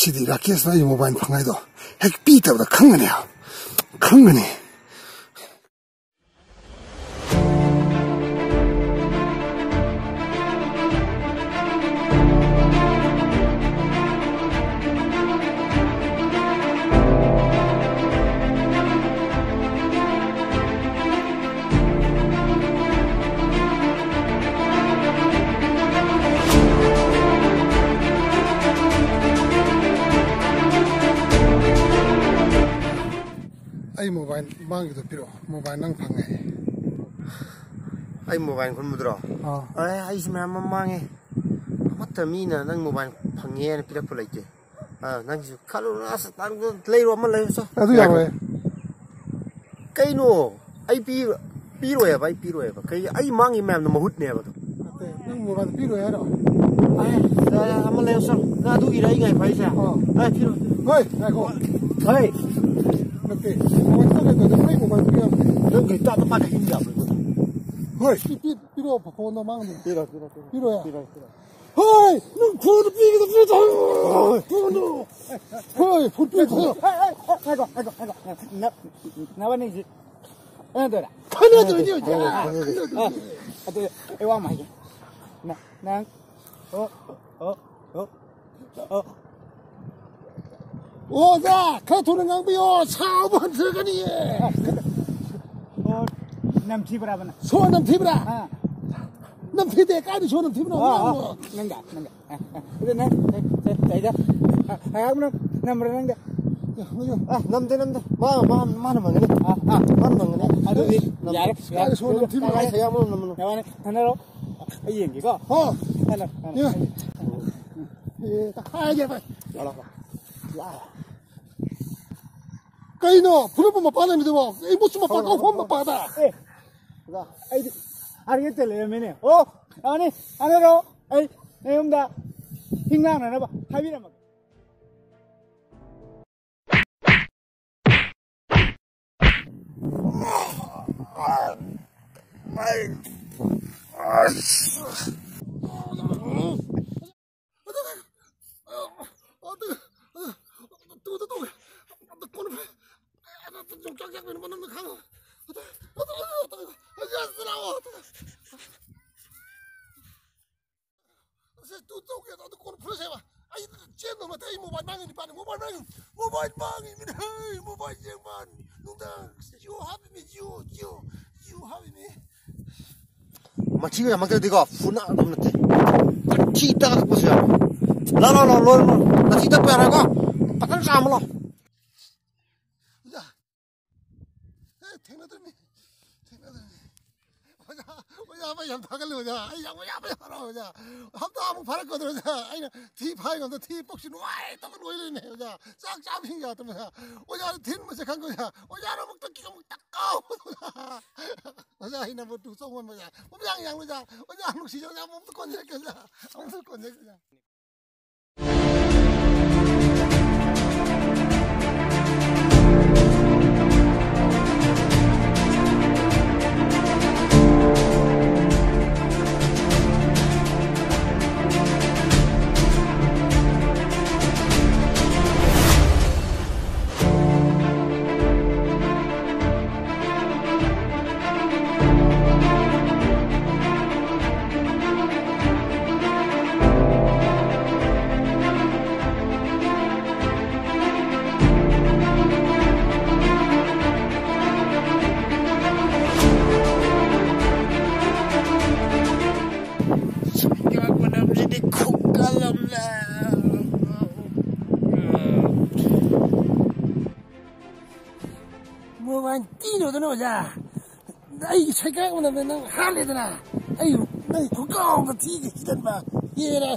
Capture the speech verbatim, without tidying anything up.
ꯁꯤꯗꯤ ꯔꯥꯀꯦꯁꯅ ꯑꯩ ꯃꯣꯕꯥꯏꯜ ꯐꯪꯉꯥꯏꯗꯣ ꯍꯦꯛ ꯄꯤꯗꯕꯗ ꯈꯪꯒꯅꯤ, ꯈꯪꯒꯅꯤ꯫ ꯑꯩ ꯃꯣꯕꯥꯏꯜ ꯃꯥꯡꯒꯤꯗꯣ ꯄꯤꯔꯛꯑꯣ꯫ ꯃꯣꯕꯥꯏꯜ ꯅꯪ ꯐꯪꯉꯦ꯫ ꯑꯩ ꯃꯣꯕꯥꯏꯜ ꯈꯨꯟꯕꯗꯨꯔꯣ? ꯑꯥ꯫ ꯑꯦ, ꯑꯩꯁꯨ ꯃꯌꯥꯝ ꯑꯃ ꯃꯥꯡꯉꯦ꯫ ꯑꯃꯠꯇ ꯃꯤꯅ ꯅꯪ ꯃꯣꯕꯥꯏꯜ ꯐꯪꯉꯦꯅ ꯄꯤꯔꯛꯄ ꯂꯩꯇꯦ꯫ ꯑꯥ, ꯅꯪꯁꯨ ꯈꯜꯂꯨ, ꯑꯁ, ꯅꯪꯁꯨ ꯂꯩꯔꯣ, ꯑꯃ ꯂꯩꯔꯨ ꯆꯣ꯫ ꯑꯗꯨ ꯌꯥꯔꯣꯏ꯫ ꯀꯩꯅꯣ? ꯑꯩ ꯄꯤ-, ꯄꯤꯔꯣꯏ ꯍꯥꯏꯕ, ꯑꯩ ꯄꯤꯔꯣꯏ ꯍꯥꯏꯕ꯫ ꯀꯩ, ꯑꯩ ꯃꯥꯡꯉꯤ ꯃꯌꯥꯝꯗꯣ ꯃꯍꯨꯠꯅꯦ ꯍꯥꯏꯕ ꯑꯗꯣ꯫ ꯅꯠꯇꯦ, ꯅꯪ ꯃꯣꯕꯥꯏꯜ ꯄꯤꯔꯣꯏ ꯍꯥꯏꯔꯣ? ꯑꯦ, ꯌꯥꯔꯦ, ꯑꯃ ꯂꯩꯔꯨ ꯆꯣ꯫ ꯅꯪ ꯑꯗꯨꯒꯤꯔ ꯑꯩ ꯉꯥꯏ ꯐꯥꯏꯁꯦ? ꯑꯥ꯫ ꯑꯦ, ꯄꯤꯔꯣꯏ, ꯄꯤꯔꯣꯏ꯫ ꯍꯣꯏ, ꯉꯥꯏꯈꯣ꯫ ꯍꯣꯏ꯫ ꯅꯠꯇꯦ, ꯃꯣꯕꯥꯏꯜ ꯆꯠꯂꯦ, ꯀꯩꯅꯣ, ꯑꯩ ꯃꯣꯕꯥꯏꯜ ꯄꯤꯔꯣ꯫ ꯅꯪ ꯀꯩ ꯇꯥ-, ꯇꯥ-, ꯄꯥ-, ꯀꯩ ꯍꯤꯡ ꯌꯥꯕ꯭ꯔꯣ? ꯍꯣꯏ꯫ ꯄꯤ-, ꯄꯤ-, ꯄꯤꯔꯛꯑꯣ, ꯐꯣꯟꯗꯣ ꯃꯥꯡꯗꯣꯏꯅꯦ꯫ ꯄꯤꯔꯣꯏ, ꯄꯤꯔꯣꯏ, ꯄꯤꯔꯣꯏ꯫ ꯄꯤꯔꯣꯏ꯫ ꯄꯤꯔꯣꯏ, ꯄꯤꯔꯣꯏ꯫ ꯍꯣꯏ! ꯅꯪ ꯐꯣꯟꯗꯣ ꯄꯤꯒꯗꯕ ꯅꯠꯇ꯭ꯔꯣ? ꯐꯣꯟꯗꯣ! ꯍꯣꯏ, ꯐꯣꯟ ꯄꯤꯒꯗꯕ꯫ ꯍꯦ, ꯍꯦ, ꯍꯦ, ꯉꯥꯏꯈꯣ, ꯉꯥꯏꯈꯣ, ꯉꯥꯏꯈꯣ꯫ ꯅ-, ꯅꯕꯥꯅꯤꯁꯤ ꯈꯠꯅꯗꯣꯏꯔꯥ? ꯈꯠꯅꯗꯣꯏꯅꯤ ꯍꯧꯖꯤꯛ꯫ ꯈꯠꯅꯗꯣꯏꯅꯤ꯫ ꯑ, ꯑꯗꯨ ꯑꯩ ꯋꯥ ꯑꯃ ꯍꯥꯏꯒꯦ꯫ ꯅ-, ꯅꯪ, ꯑꯣ, ꯑꯣ, ꯑꯣ, ꯑꯣ꯫ ꯑꯣꯖꯥ, ꯈꯔ ꯊꯨꯅ ꯉꯥꯡꯕꯤꯌꯣ, ꯁꯥꯎꯕ ꯍꯟꯊꯔꯛꯀꯅꯤꯌꯦ꯫ ꯑꯣ, ꯅꯝꯊꯤꯕ꯭ꯔꯥꯕ ꯅꯪ? ꯁꯣ ꯅꯝꯊꯤꯕ꯭ꯔꯥ? ꯑꯥ꯫ ꯅꯝꯊꯤꯗꯦ, ꯀꯥꯏꯗ ꯁꯣ ꯅꯝꯊꯤꯕꯅꯣ? ꯑꯣ, ꯑꯣ, ꯉꯥꯡꯉꯣ꯫ ꯅꯪꯗ, ꯅꯪꯗ꯫ ꯑ, ꯑ, ꯑꯗꯨ ꯅꯪ, ꯀꯩ, ꯀꯩ, ꯀꯩꯗ? ꯑ, ꯍꯥꯏꯔꯛꯑꯣ, ꯅꯪ ꯅꯝꯕ꯭ꯔꯥ ꯅꯪꯗ? ꯑ, ꯅꯝꯗꯦ, ꯅꯝꯗꯦ꯫ ꯃꯥ, ꯃꯥ, ꯃꯥꯅ ꯃꯪꯒꯅꯤ꯫ ꯑ, ꯑ꯫ ꯃꯥꯅ ꯃꯪꯒꯅꯤ꯫ ꯑꯗꯨꯗꯤ ꯅꯝ-, ꯌꯥꯔꯦ, ꯌꯥꯔꯦ꯫ ꯀꯥꯏꯗ ꯁꯣ ꯅꯝꯊꯤꯕꯅꯣ? ꯀꯥꯏꯗ ꯁꯣ ꯅꯝꯊꯤꯕꯅꯣ? ꯅꯕꯥꯅꯤ ꯈꯟꯅꯔꯣ꯫ ꯑꯩ ꯌꯦꯡꯒꯦꯀꯣ꯫ ꯍꯣ꯫ ꯈꯟꯅꯔꯣ, ꯈꯟꯅꯔꯣ꯫ ꯌꯦꯡ-, ꯑꯦ, ꯇꯛꯈꯥꯏꯒꯦ, ꯚꯥꯏ꯫ ꯂꯥꯎ, ꯂꯥꯎ, ꯂꯥꯎ꯫ ꯀꯩꯅꯣ? ꯐꯨꯔꯨꯞꯄꯨ ꯃꯄꯥ ꯂꯩꯔꯝꯃꯤꯗꯨꯕꯣ? ꯏꯕꯨꯡꯁꯨ ꯃꯄꯥ ꯀꯧꯐꯝ ꯃꯄꯥꯗ꯫ ꯑꯦ, ꯑꯣꯖꯥ, ꯑꯩꯗꯤ ꯑꯥꯔ ꯑꯦꯐꯇ ꯂꯩꯔꯝꯃꯦꯅꯦ꯫ ꯑꯣ, ꯌꯥꯅꯤ, ꯌꯥꯅꯤꯔꯣ? ꯑꯩ ꯅꯌꯨꯝꯗ ꯍꯤꯡ ꯂꯥꯡꯅꯅꯕ ꯍꯥꯏꯕꯤꯔꯝꯃꯒꯦ꯫ ꯆꯥꯛ ꯃꯅꯝ ꯅꯝꯅ ꯈꯥꯡꯉꯣ꯫ ꯑꯇꯩ, ꯑꯇꯩ, ꯑꯇꯩ, ꯑꯇꯩ, ꯑꯇꯩ, ꯑꯇꯩ, ꯑꯇꯩ, ꯑꯇꯩ꯫ ꯑꯁ, ꯇꯨ ꯇꯧꯒꯦ, ꯑꯗꯨ ꯀꯣꯟ ꯐꯨꯔꯁꯦꯕ꯫ ꯑꯩ ꯆꯦꯟꯕ ꯃꯇꯝ ꯑꯩ mobile ꯃꯥꯡꯉꯤ, ꯅꯤꯄꯥꯅꯤ mobile ꯃꯥꯡꯉꯤ꯫ Mobile ꯃꯥꯡꯉꯤ, ꯃꯤꯅ, ꯍꯦ, mobile ꯌꯦꯡꯕ꯫ ꯅꯨꯡꯗꯥꯡ Jio ꯍꯥꯞꯄꯤꯃꯤ, Jio, Jio, Jio ꯍꯥꯞꯄꯤꯃꯤ꯫ ꯃꯊꯤꯒ ꯌꯥꯝꯃꯛꯇ꯭ꯔꯗꯤꯀꯣ, ꯐꯨꯅ ꯑꯗꯨꯝ ꯅꯠꯇꯦ꯫ ꯃꯊꯤ ꯇꯛꯄꯁꯨ ꯌꯥꯎꯋꯦ꯫ ꯂꯥꯎ, ꯂꯥꯎ, ꯂꯥꯎ, ꯂꯣꯏ, ꯂꯣꯏ꯫ ꯃꯊꯤ ꯇꯛꯄ ꯌꯥꯔꯣꯏꯀꯣ꯫ ꯐꯖꯅ ꯆꯥꯝꯃ ꯂꯥꯎ꯫ ꯑꯣꯖꯥ, ꯑꯦ, ꯊꯦꯡꯅꯗ꯭ꯔꯤꯅꯤ꯫ ꯊꯦꯡꯅꯗ꯭ꯔꯤꯅꯤ꯫ ꯑꯣꯖꯥ, ꯑꯣꯖꯥ, ꯃꯩ ꯌꯥꯝ ꯊꯥꯒꯠꯂꯦ, ꯑꯣꯖꯥ꯫ ꯑꯩ ꯌꯥꯝ, ꯌꯥꯝ, ꯌꯥꯝ ꯍꯔꯥꯎꯋꯦ, ꯑꯣꯖꯥ꯫ ꯍꯞꯇꯥꯃꯨꯛ ꯐꯥꯔꯛꯀꯗ꯭ꯔꯣ, ꯑꯣꯖꯥ? ꯑꯩꯅ ꯊꯤ ꯐꯥꯏ ꯉꯝꯗ ꯊꯤ ꯄꯨꯛꯁꯤ ꯅꯨꯡꯉꯥꯏꯇꯕ ꯂꯣꯏ ꯂꯩꯅꯦ, ꯑꯣꯖꯥ꯫ ꯆꯥꯛ ꯆꯥꯕ ꯍꯤꯡ ꯌꯥꯗꯕ, ꯑꯣꯖꯥ꯫ ꯑꯣꯖꯥꯗ ꯊꯤꯟꯕꯁꯦ ꯈꯪꯗꯦ, ꯑꯣꯖꯥ꯫ ꯑꯣꯖꯥꯅ ꯑꯃꯨꯛ ꯇꯛꯀꯤ ꯑꯃꯨꯛ ꯇꯛ ꯀꯥꯎ꯫ ꯑꯣꯖꯥ, ꯑꯩ number two ꯆꯧꯃꯟꯕ, ꯑꯣꯖꯥ꯫ ꯄꯨꯝꯌꯥꯡ ꯌꯥꯡꯂꯦ, ꯑꯣꯖꯥ꯫ ꯑꯣꯖꯥ, ꯅꯨꯡꯁꯤꯖ, ꯑꯣꯖꯥ꯫ ꯑꯃꯨꯛꯇ ꯀꯣꯟꯖꯔꯛꯀꯦ, ꯑꯣꯖꯥ꯫ ꯑꯃꯨꯛꯇ ꯀꯣꯟꯖꯔꯛꯀꯦ, ꯑꯣꯖꯥ꯫ ꯁꯨꯝ ꯀꯥ ꯃꯅꯝꯁꯤꯗꯤ ꯈꯨꯀꯜ ꯑꯃꯅꯦ꯫ ꯃꯣꯕꯥꯏꯜ ꯇꯤꯅꯣꯗꯅ ꯑꯣꯖꯥ, ꯑꯩꯒꯤ ꯁꯩꯀꯥꯛ ꯃꯅꯝꯗ ꯅꯪ ꯍꯥꯠꯂꯦꯗꯅ, ꯑꯩ ꯅꯪ ꯈꯨꯀꯥꯎꯗ ꯊꯤꯒꯦ ꯁꯤꯗꯟꯕ꯫ ꯌꯦꯔꯦ꯫